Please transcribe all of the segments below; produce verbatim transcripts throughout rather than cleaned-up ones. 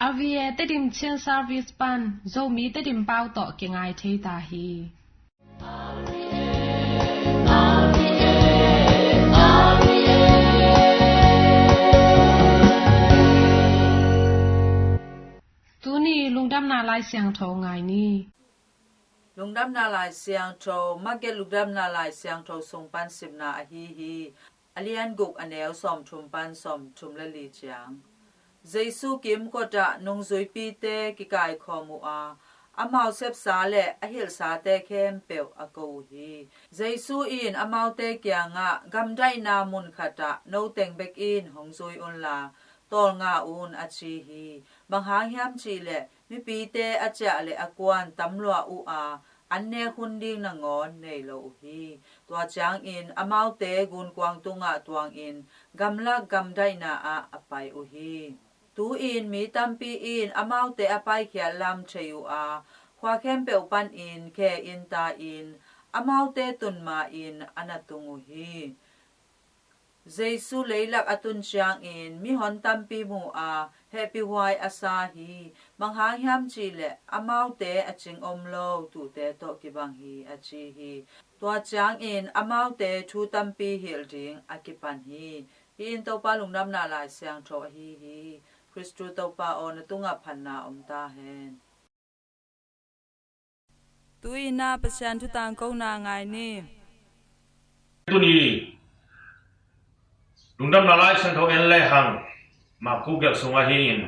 R V A Tedim Chin Service pan Zomi Tedim pau tawh kingai thei ta hi. Tuni lungdamna Lai Siangtho ngai ni. Lungdamna Lai Siangtho, Mark lungdamna Lai Siangtho sung pan simna ahi hi. A lian guk, a neu sawmthum pan sawmthum le li ciang. Jesu kimkotah nungzuipite kikaikhawm uh a, amau sepsa le a hilhsate khempeuh a ko uh hi. Jesu in amaute kiangah gamdaihna mun khatah noteng bek in hong zui unla, tawlnga un a ci hi. Bang hang hiam cihleh mipite a ciah le a kuan tam lua uh a, an nek hun ding nangawn nei lo uh hi. Tua ciangin amaute gunkuang tungah tuangin gamlak gamdaihna ah a pai uh hi. Tu-in mi tampi in amaute a paikhiat lam thei uh a, khua khempeuh panin khe in ta-in amaute tun ma-in a na tung uh hi. Jesu leilak a tun ciangin mihon tampi mu a, hehpihhuai a sa hi. Bang hang hiam cihleh amaute a cing om lo tuute tawh kibang hi a ci hi. Tua ciangin amaute thu tampi hilh ding a kipan hi. Hih in Topa lungdamna Lai Siangtho ahi hi. Khristu Topa aw, na tungah phatna om ta hen. Tu-in ah Pasian thu tangkona ngai ni. Tuni lungdamna Lai Siangtho en le hang, Marku gelh sungah hi in,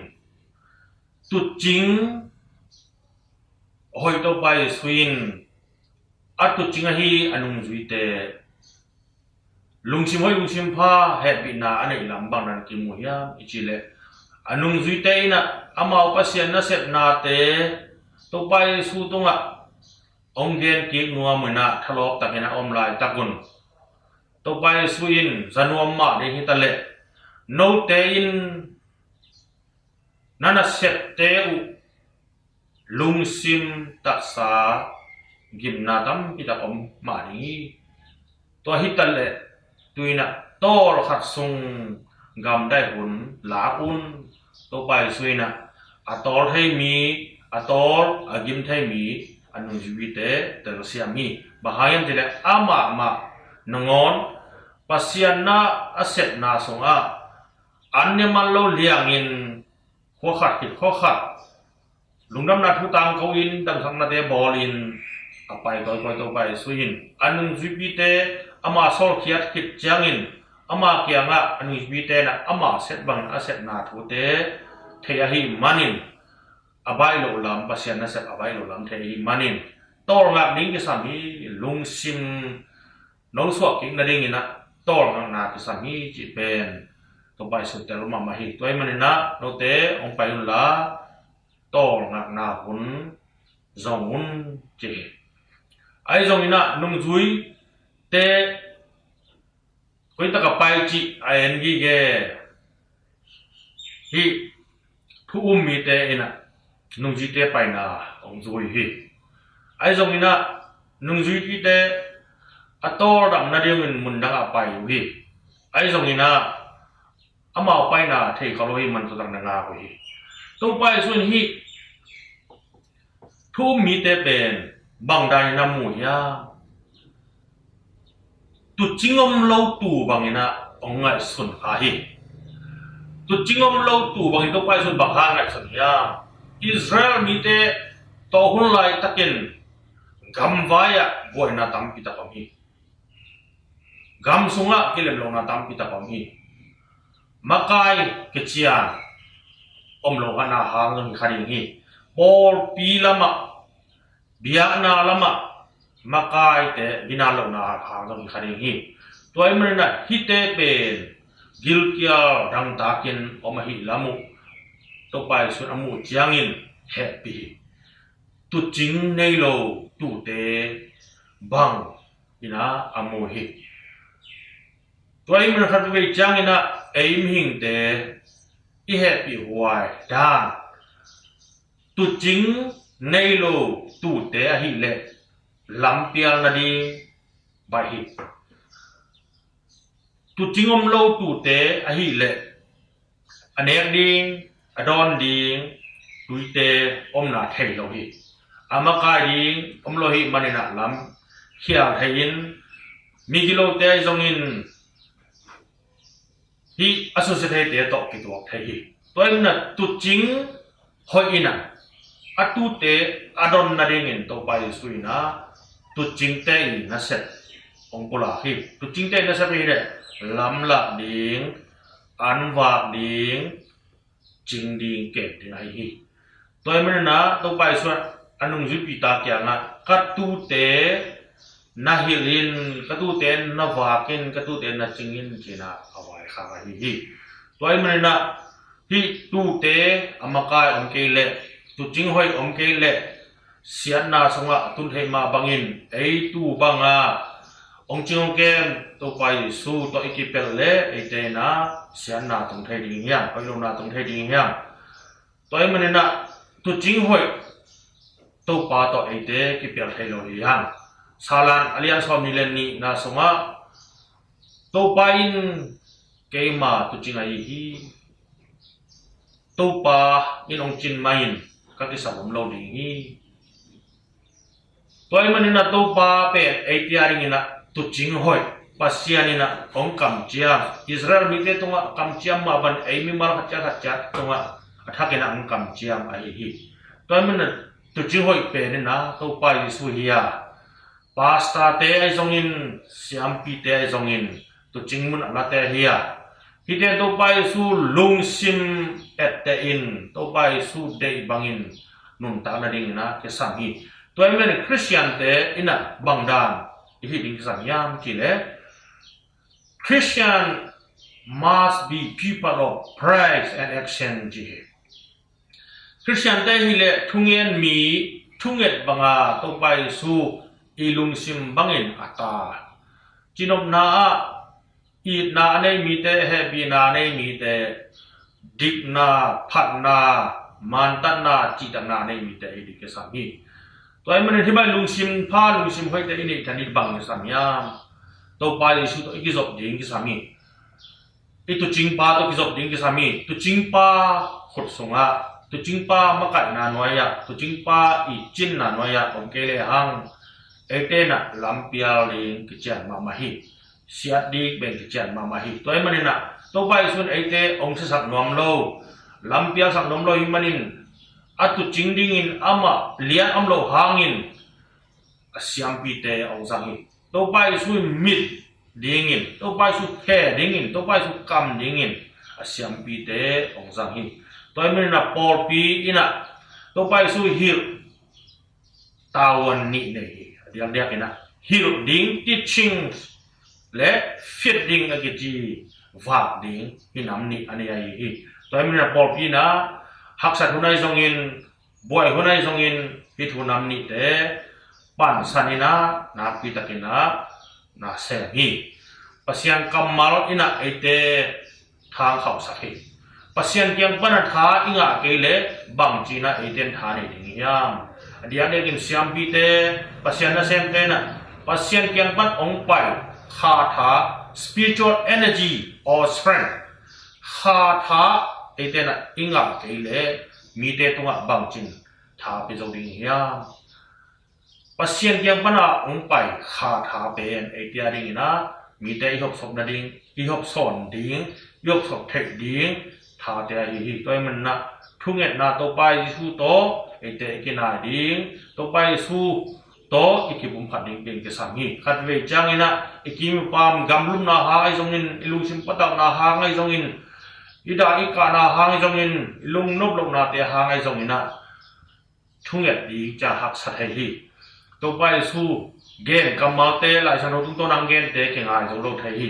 tutcing a hoih Topa Jesu in a tutcing ahi a nungzuite lungsim hoih, lungsim pha, hehpihna a neih lam bang na kimu hiam i cih leh, a nungzuite in ah amau Pasian nasepnate Topa Jesu tungah hong gen kik nuam uh in ah, thalawp takin a om laitak un Topa Jesu in za nuam mah ding hi ta leh, note in na nasepte uh lungsim taksa gimna tampi tak om mah ding hi. Tua hi ta leh, tu-in ah tawlkhat sung gamdaih hun lak un. Topa Jesu in ah a tawl thei mi, a tawl a gim thei mi a nungzuipite telsiam hi. Bang hang hiam cih leh amah mah nangawn Pasian na a sepna sungah an ne man lo liangin khua khat khit khua khat lungdamna thu tangko in damsaknate bawlin a pai kawikawi Topa Jesu in a nungzuipite ama sawlkhiat khit ciangin ama kiangah a nungzuipite in ah ama sep bangin a sepna thute thei ahih manin, a baih loh lam, Pasian nasep a baih loh lam thei ahih manin tawlngak ding kisam hi. Lungsim nosuak kik nadingin ah tawlngakna kisam hi cih pen Topa Jesu tel mahmah hi. Tua ahih manin ah note hong pai unla, tawlngakna hun zong un ci hi. Ahi zongin ah nungzuite koi tak a pai cih a en gige. Hih thu um mite in ah nungzuite paina hong zui hi. Ahi zongin ah nungzuipite a tawldam nadingin mundang ah pai uh hi. Ahi zongin ah amau paina thei kha lo ahih man tua tak na ngak uh hi. Topa Jesu in hih thu um mite pen bang danin a mu hiam? Tutcing om lo tuu bangin ah hong ngaihsun kha hi. Tutcing om lo tuu bangin Topa Jesu in bang hang ngaihsun hiam? Israel mite tawh hun laitakin gamvai ah buaina tampi tak om hi. Gam sungah kilem lohna tampi tak om hi. Makai kician om lo hana hang zong hi kha ding hi. Pawlpi lamah, biakna lamah makaite binan lohna hang zong hi kha ding hi. Tua ahih manin ah hihte pen gilkial dangtakin om ahih lam uh Topa Jesu in a muh ciangin hehpih hi. Tutcing nei lo tuute bang in ah a mu hi. Tua ahih manin khatvei ciangin ah ei mihingte i hehpihhuai dan, tutcing nei lo tuute ahih leh lampial nading baih hi. Tutcing om lo tuute ahih leh a nek ding, a dawn ding, tuite omna thei lo hi. A makai ding om lo hi maninah lam khial thei in, migilote zongin hih a susia theite tawh kituak thei hi. Tua inah tuucing hoih inah a tuute a don nadingin Topa Jesu inah tuucingte i nasep hong pulak hi. Tuucingte i nasep hi leh lamlak ding, anvak ding, cing ding, kem ding ahi hi. Tua hi maninah Topa Jesu a nungzuipite kiangah ka tuute na hilh in, ka tuute na vak in, ka tuute na cing in cinah a vaikhak ahi hi. Tua hi maninah hih tuute a makai om kei leh, tuucing hoih om kei leh, siatna sungah a tun theih mah bangin ei tu banga hong cing hong kem Topa Jesu tawh i kipelh leh eite inah siatna tung thei ding hiam, hoih lohna tung thei ding hiam? Tua hi maninah tuucing hoih Topa tawh eite kipelh thei lo hi hang. Salan a lian sawm nih le nihna sungah Topa in keima tuucing ahi hi. Topa in hong cin mah in ka kisap om lo ding hi. Tua hi maninah Topa pen eite a dinginah tuucing hoih, Pasian inah hong kamciam, Israel mite tungah kamciam mah bang ei mimal khat ciat khat ciat tungah a thakinah hong kamciam ahi hi. Tua hi maninah tuucing hoih pen inah Topa Jesu hi a, pastorte ahi zongin, siampite ahi zongin, tuucing mun a late hi a, hihte Topa Jesu lungsim etteh in, Topa Jesu deih bangin nuntak nadingin a kisam hi. Tua hi manin Khristiante inah bangdan i hih ding kisam hiam cih leh, Christian must be people of praise and action ci hi. Khristiante hi leh thungen mi, thunget banga Topa Jesu i lungsim bangin a ta. Cinopna ah itna a nei mite, hehpihna a nei mite, dikna, phatna, mantatna, cihtakna a nei mite i ding kisam hi. Tua hi manin hih bang lungsim pha, lungsim hoihte i neih theih ding bang kisam hiam? Topa Jesu tawh i kizop ding kisam hi. I tuucingpa tawh kizop ding kisam hi. Tuucingpa khut sungah, tuucingpa makaihna nuai-ah, tuucingpa i cinna nuai-ah om kei lehang eite inah lampial ding kician mahmah hi. Siat ding pen kician mahmah hi. Tua hi maninah Topa Jesu in eite hong siasak nuam lo, lampialsak nuam lo hi manin a tuucing dingin amah lian om lo hangin a siampite hong zang hi. Topa Jesu in mit dingin, Topa Jesu phe dingin, Topa Jesu kam dingin a siampite hong zang hi. Tua hi maninah pawlpi inah Topa Jesu hilh tavuan nih nei hi. A diakdiak inah hilh ding, teaching, le feed ding a kici vak ding hih nam nih a nei ahi hi. Tua hi maninah pawlpi inah haksat hun ahi zongin, buai hun ahi zongin hih thu nam nihte pansan inah nakpi takin ah na sem hi. Pasian kammal inah eite tha hong khauhsak hi. Pasian kiang pana tha i ngah kei leh bangci inah eite in tha nei ding hiam? A diakdiakin siampite, Pasian nasemte inah Pasian kiang pan hong pai kha tha, spiritual energy or strength, kha tha eite inah i ngah kei leh mite tungah bangcin tha pia zo ding hiam? Pasian kiang pana hong pai kha tha pen eite a dingin ah mite i hopsop nading, i hopsawn ding, i hopsop theih ding thate ahi hi. Tua hi maninah thungetna Topa Jesu tawh eite i kinai ding, Topa Jesu tawh i kipumkhat ding pen kisam hi. Khatvei ciangin ah i kim i pam, gamlumna hang ahi zongin, i lungsim patauhna hang ahi zongin, i dah i kahna hang ahi zongin, i lungnop lohnate hang ahi zongin ah thunget ding ciang haksa thei hi. Topa Jesu gen kammalte, Lai Siangtho tungtawn a hong gente kingai zo lo thei hi.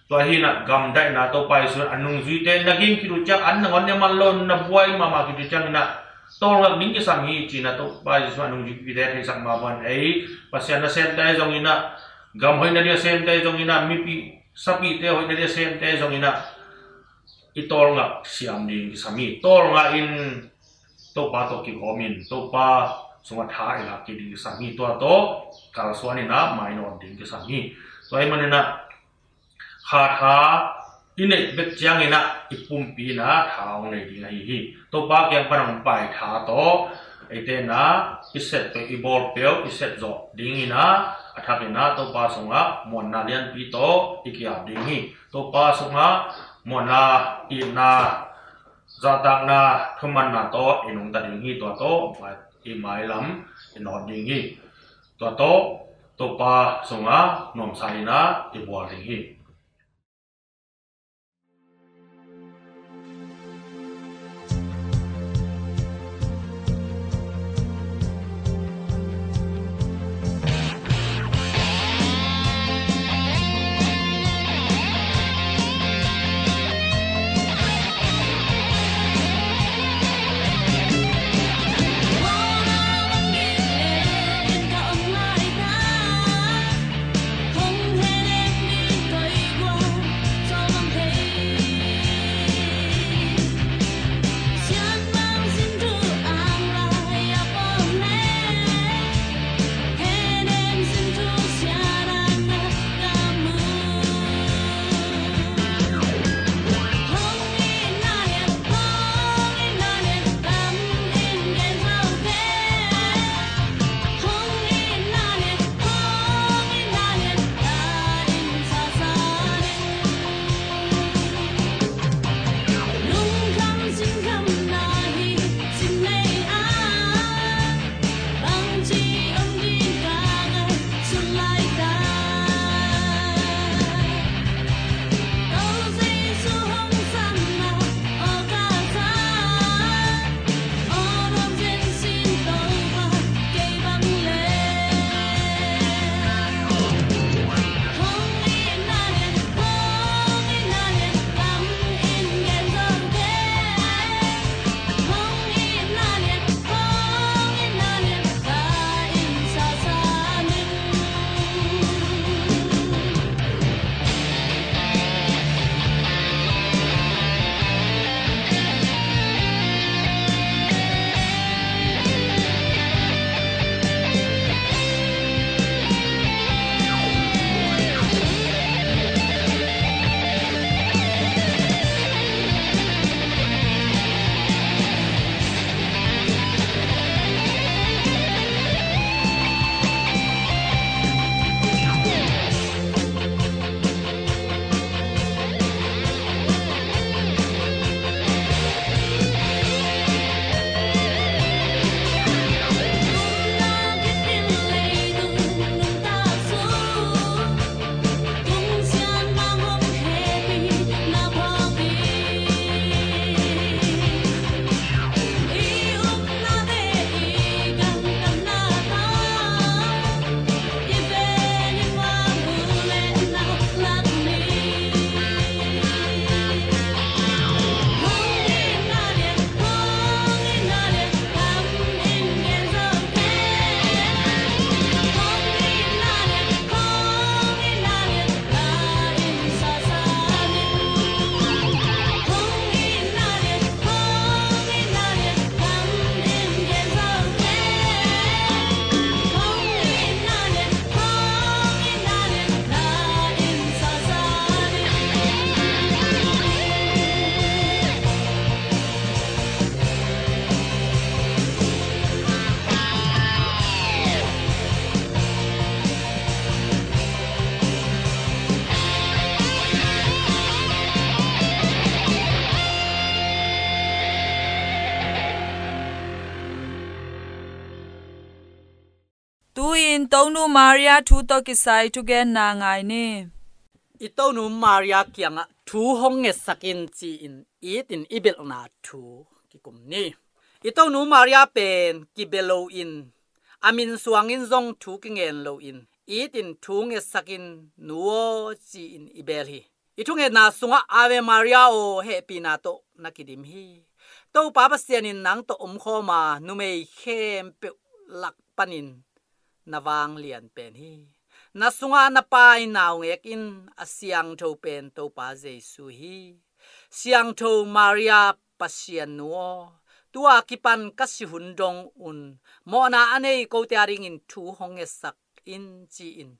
Tua hi inah gamdaihna Topa Jesu a nungzuite na gim khit uh ciang, an nangawn ne man lo, na buai mahmah khit uh ciangin ah tawlngak ding kisam hi ci-in ah Topa Jesu a nungzuipite theisak mah bangin ei Pasian nasemte zongin ah, gam hoih nading a semte zongin ah, mipi sapite hoih nading a semte zongin ah i tawlngak siam ding kisam hi. Tawlngak in Topa tawh kihawm in Topa sungah tha i lak kik ding kisam hi. Tua tawh kalsuan in ah mainawt ding kisam hi. Tua hi maninah kha tha i neih bek ciangin ah i pumpi in ah tha hong nei ding ahi hi. Topa kiang pan hong pai tha tawh eite in ah i sep peuh, i bawl peuh i sep zawh dingin ah, a thakin ah Topa sungah muanna lianpi tawh i ki-ap ding hi. Topa sungah muanna, itna, zahtakna, thumanna tawh i nungta ding hi. Tua tawh i mailam i nawt ding hi. Tua tawh Topa sungah nuamsa in ah i bual ding hi. Tu-in Tonu Maria thu tawh kisai thugenna ngai ni. I Tonu Maria kiangah thu hong ngetsak in ci-in it in i belhna thu kikum ni. I Tonu Maria pen kibia loin, a min suangin zong thu kingen loin it in thu ngetsak in, nu aw, ci-in i bel hi. I thungetna sungah Ave Maria aw, hehpihna tawh na kidim hi. Topa Pasian in nang tawh omkhawm a, numei khempeuh lak panin na vang lian pen hi. Na sungah na Pa in naungek in, a siangtho pen Topa Jesu hi. Siangtho Maria, Pasian nu aw, tu-a kipan ka si hun dong un mawhna a nei kote a dingin thu hong ngetsak in ci-in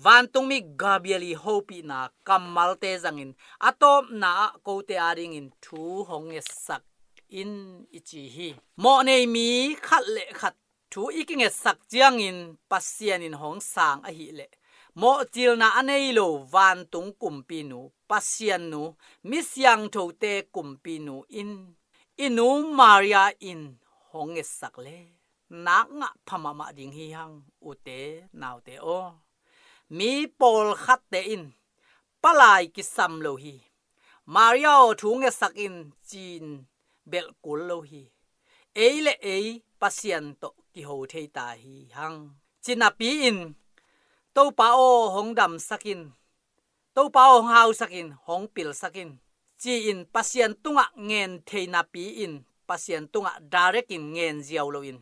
vantungmi Gabriel i hopihna kammalte zangin a tawpna ah kote adingin thu hong ngetsak in i ci hi. Mawhnei mi khat le khat thu i kingetsak ciangin Pasian in hong sang ahileh mawhcilna a nei lo vantung kumpinu Pasian nu, mi siangthote kumpinu in i nu Maria in hong ngetsak le nak ngah pha mahmah ding hi hang, ute naute aw. Mi pawlkhatte in palai kisam lo hi, Maria aw thu ngetsak in ci-in belh kul lo hi. Ei le ei Pasian tawh kiho thei ta hi hang. Ci napi-in Topa aw hong damsak in, Topa aw hong hausak in, hong pilsak in ci-in Pasian tungah ngen thei napi-in Pasian tungah direct in ngen ziau loin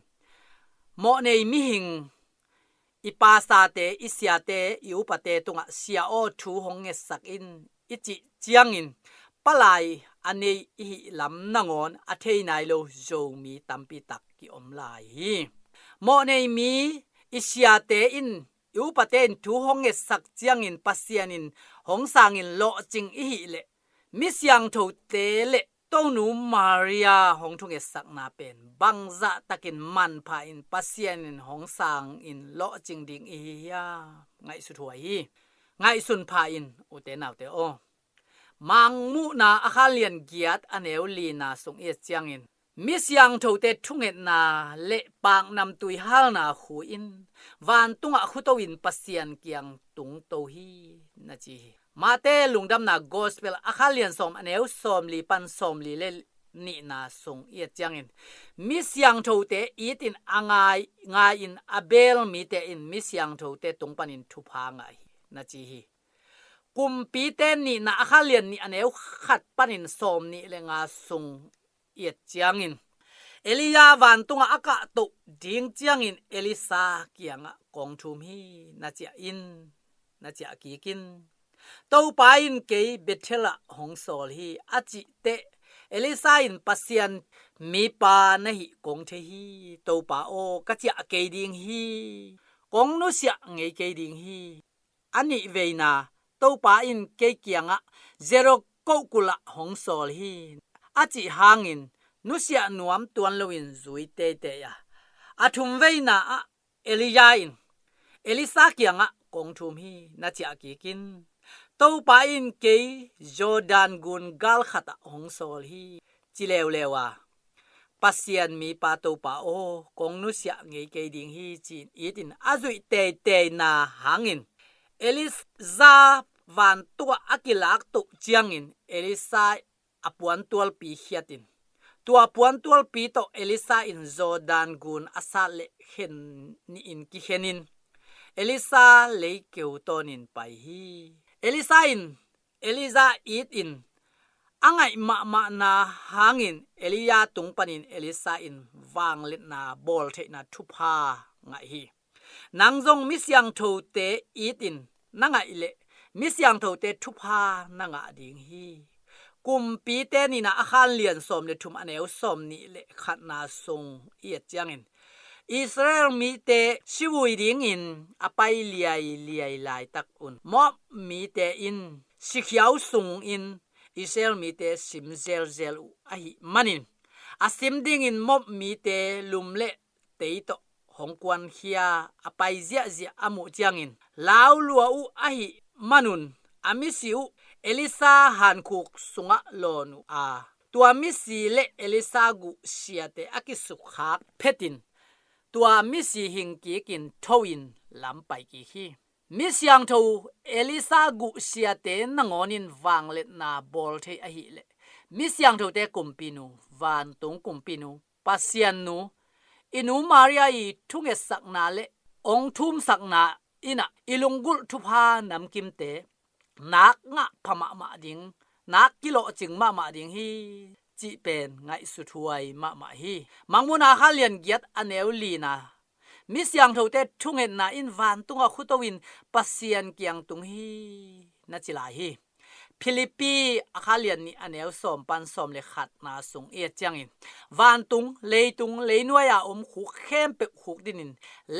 mawhnei mihing, i pasate, i siate, i upate tungah sia aw thu hong ngetsak in i cih ciangin palai a nei i hih lam nangawn a thei nai lo Zomi tampi tak kiom lai hi. Mawhnei mi, i siate in, i upate in thu hong ngetsak ciangin Pasian in hong sangin lawhcing i hih leh mi siangthote le Tonu Maria hong thungetsakna pen bangzah takin manpha in Pasian in hong sangin lawhcing ding i hi hiam? Ngaihsut huai hi. Ngaihsun pha in, ute naute aw. Mangmuhna a khanlian giat a neu lina sung i et ciangin mi siangthote thungetna le paknamtui halna khu in vantungah khuto in Pasian kiang tungto hi, na ci hi. Mate lungdamna Gospel a khanlian sawm a neu sawmli pan sawmli le nihna sung i et ciangin mi siangthote itin a ngai, ngai in a beel mite in mi siangthote tung panin thupha ngah hi, na ci hi. Kumpite nihna a khanlian nih a neu khat panin sawmnih le nga sung i et ciangin Elijah vantungah a kahtoh ding ciangin Elisha kiangah kong thum hi, na ciah in, na ciah kik in. Topa in kei Bethel ah hong sawl hi a cih teh Elisha in Pasian mipa na hih kong thei hi. Topa aw, ka ciah kei ding hi. Kong nusiah ngei kei ding hi. A nih veina Topa in kei kiangah Jericho kulh ah hong sawl hi a cih hangin nusiah nuam tuan loin zui teitei a. A thum veina ah Elijah in Elisha kiangah kong thum hi, na ciah kik in. Topa in kei Jordan gun gal khat ah hong sawl hi, ci leuleu a, Pasian mipa Topa aw, kong nusiah ngei kei ding hi, ci-in itin a zuih teiteina hangin Elisha vantungah a kilaktoh ciangin Elisha a puantualpi khiatin tua puantualpi tawh Elisha in Jordan gun a sat leh khen nihin kikhenin Elisha leikeu tawnin pai hi. Elisha in Elijah itin a ngaih mahmahna hangin Elijah tung panin Elisha in vangliatna bawltheihna thupha ngah hi. Nang zong mi siangthote itin na ngaih leh mi siangthote thupha na ngah ding hi. Kumpite nihna a khanlian sawm le thum a neu sawmnih le khatna sung i et ciangin Israel mite sivui dingin a pai liailiai laitak un Moab mite in sikhiau sungin Israel mite sim zelzel uh ahih manin a sim dingin Moab mite lum le tei tawh hong kuankhia a pai ziahziah a muh ciangin laulua uh ahih manun a misi uh Elisha hankhuk sungah lawn uh a, tua misi le Elisha guh siate a kisukkhak phetin tua misi hingkikin tho in lam pai kik hi. Mi siangtho Elisha guh siate nangawnin vangliatna bawl thei ahih leh mi siangthote kumpinu, vantung kumpinu, Pasian nu, i nu Maria i thungetsakna le ong thumsakna in ah i lunggulh thupha namkimte nak ngah pha mahmah ding, nak kilawhcing mahmah ding hi cih pen ngaihsut huai mahmah hi. Mangmuhna a kha lian giat a neu lina, mi siangthote thungetna in vantungah khuto in Pasian kiang tung hi, na ci lai hi. Philippi a kha lian nih a neu sawm pan sawm le khatna sung i et ciangin, vantung, leitung, leinuai-a om khuk khempeuh khukdinin,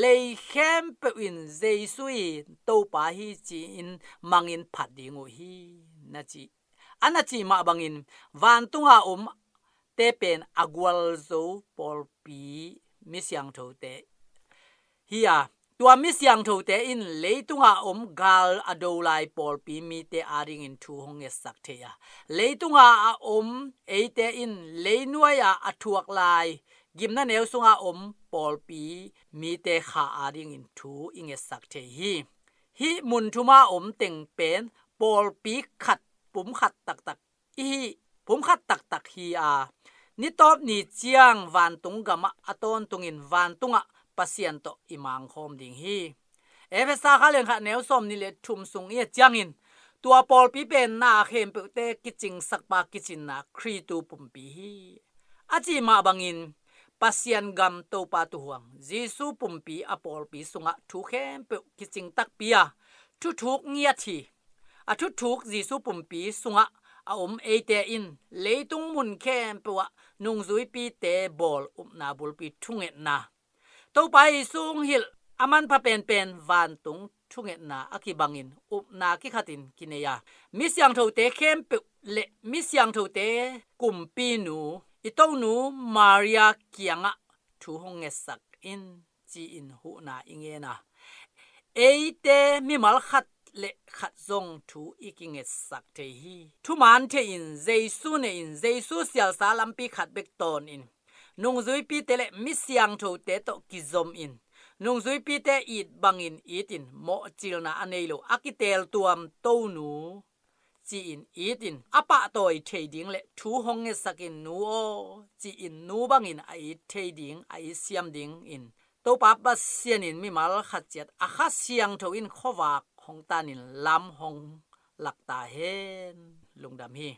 lei khempeuh in Jesu i Topa hi ci-in mangin phat ding uh hi, na ci. A na cih mah bangin, vantunga om te pen a gualzo pawlpi mi siangthote hi a, tua mi siangthote in leitunga om gal a do lai pawlpi mite adingin thu hong ngetsak thei a, leitunga a om eite in leinuai-a a thuak lai gimna neu sunga om pawlpi mite kha adingin thu i ngetsak thei hi. Hih mun thuma om teng pen pawlpi khat, pum khat taktak ihi, pum khat taktak hi a, nitawp ni ciang vantung gamah a tawntungin vantungah Pasian tawh i mangkhawm ding hi. Efesa kha lian khat neu sawm nih le thum sung i et ciangin, tua pawlpi pen na khempeuhte kicingsakpa kicinna Khristu pumpi hi. A cih mah bangin, Pasian gam, Topa tuuhuang Jesu pumpi a pawlpi sungah thu khempeuh kicing takpi a, thuthuk ngiat hi. A thuthuk Jesu pumpi sungah a om eite in leitung mun khempeuh ah nungzuipite bawl upna bulpi thungetna, Topa Jesu hong hilh a manpha penpen vantung thungetna a kibangin upna kikhatin kinei a, mi siangthote khempeuh le mi siangthote kumpinu, i Tonu Maria kiangah thu hong ngetsak in, ci-in huhna i ngen a, eite mimal khat le khat zong thu i kingetsak thei hi. Thuman thei-in Jesu nei-in Jesu sialsa lampi khat bek tawnin, nungzuipite le mi siangthote tawh kizomin, nungzuipite it bangin itin, mawhcilna a nei lo a kiteltuam Tonu ci-in itin, a pahtawi thei ding le thu hong ngetsakin, Nu aw, ci-in nu bangin a it thei ding, a it siam dingin Topa Pasian in mimal khat ciat a Kha Siangtho in khuavak hong tanin lam hong lak ta hen. Lungdam hi.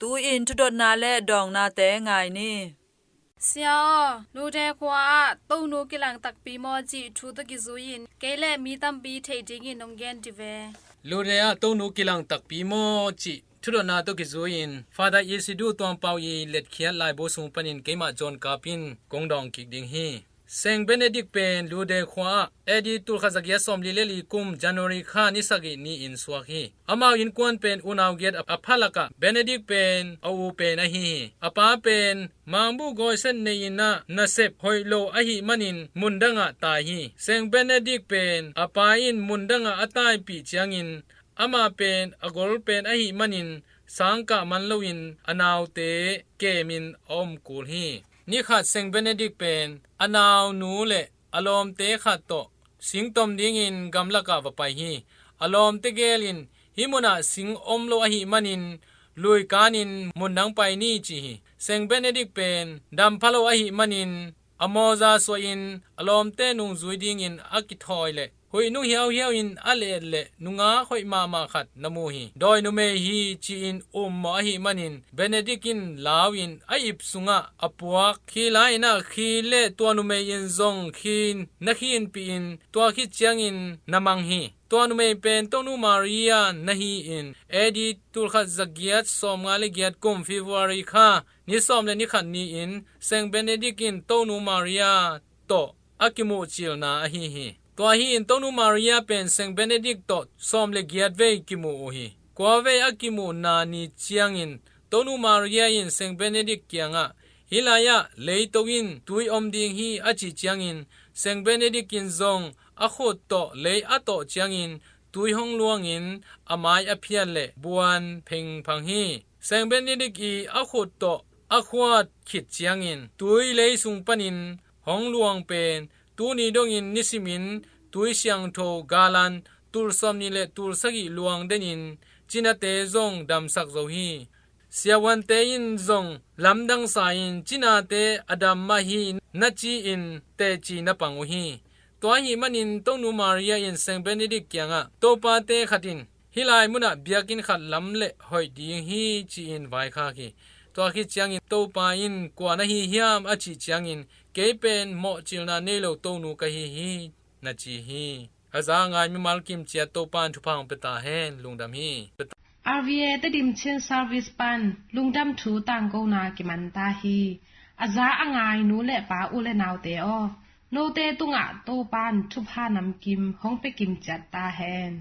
Tu-in thudotna le dawngnate ngai ni. Sia aw, Luther khua ah Tonu kilang takpi maw cih thu tawh kizui-in kei le mi tampi theih dingin hong gen dih ve. Luther ah Tonu kilang takpi maw cih thudotna tawh kizui-in Father Isidore Tuampau i letkhiat laibu sung panin keimah John Kap in kong dawng kik ding hi. Saint Benedict pen Luther khua ah A D tulkhat zagiat sawmli le li kum January kha ni sagih ni-in suak hi. Amau innkuan pen unau giat a pha lakah Benedict pen a u pen ahi hi. A pa pen mangbuh gawiset nei-in ah nasep hoih lo ahih manin mundangah tai hi. Saint Benedict pen a pa in mundangah a taipih ciangin amah pen a gol pen ahih manin sangkah man loin a naute kemin a om kul hi. Nikhat Saint Benedict pen a naunu le a lawmte khat tawh sing tom dingin gamlakah va pai hi. A lawmte gelin hih munah sing om lo ahih manin lui kanin mundang pai ni ci hi. Saint Benedict pen dam pha lo ahih manin a mawza suahin a lawmte nungzui dingin a kithawi leh huih nung hiauhiau in a let leh nungak hoih mahmah khat na mu hi. Dawi numei hi ci-in ummawh ahih manin Benedict in lau-in a ip sungah a puak. Khi lai-in ah khi le tua numei in zong khi na khinpih in tua khit ciangin na mang hi. Tua numei pen Tonu Maria na hi-in A D tulkhat zagiat sawmnga le giat kum February kha ni sawm le ni khat ni-in Saint Benedict in Tonu Maria tawh a kimuhcilna ahi hi. Tua hi-in Tonu Maria pen Saint Benedict tawh sawm le giat vei kimuh uh hi. Kua vei a kimuhna ni ciangin Tonu Maria in Saint Benedict kiangah hih lai-ah leito in tui om ding hi a cih ciangin Saint Benedict in zong a khut tawh lei a tawh ciangin tui hong luangin a mai a phiat leh buan phengphang hi. Saint Benedict i a khut tawh a khuat khit ciangin tui lei sung panin hong luang pen tuni dongin nisimin tui siangtho galan tul sawmnih le tul sagih luang denin cinate zong damsak zo hi. Siavuante in zong lamdang sa-in cinate a dam mah hi na ci-in teci na pang uh hi. Tua ahih manin Tonu Maria in Saint Benedict kiangah Topate khat in hih lai munah biakinn khat lam le hoih ding hi ci-in vaikhak hi. Tua khit ciangin Topa in kua na hi hiam a cih ciangin kei pen mawhcilna nei lo Tonu ka hi hi na ci hi. A za a ngai mimal kimciat Topa in thupha hong pia ta hen. Lungdam hi. R V A Tedim Chin Service pan lungdam thu tangkona kiman ta hi. A za a ngai nu le pa u le naute aw, note tungah Topa in thupha namkim hong pia kimciat ta hen.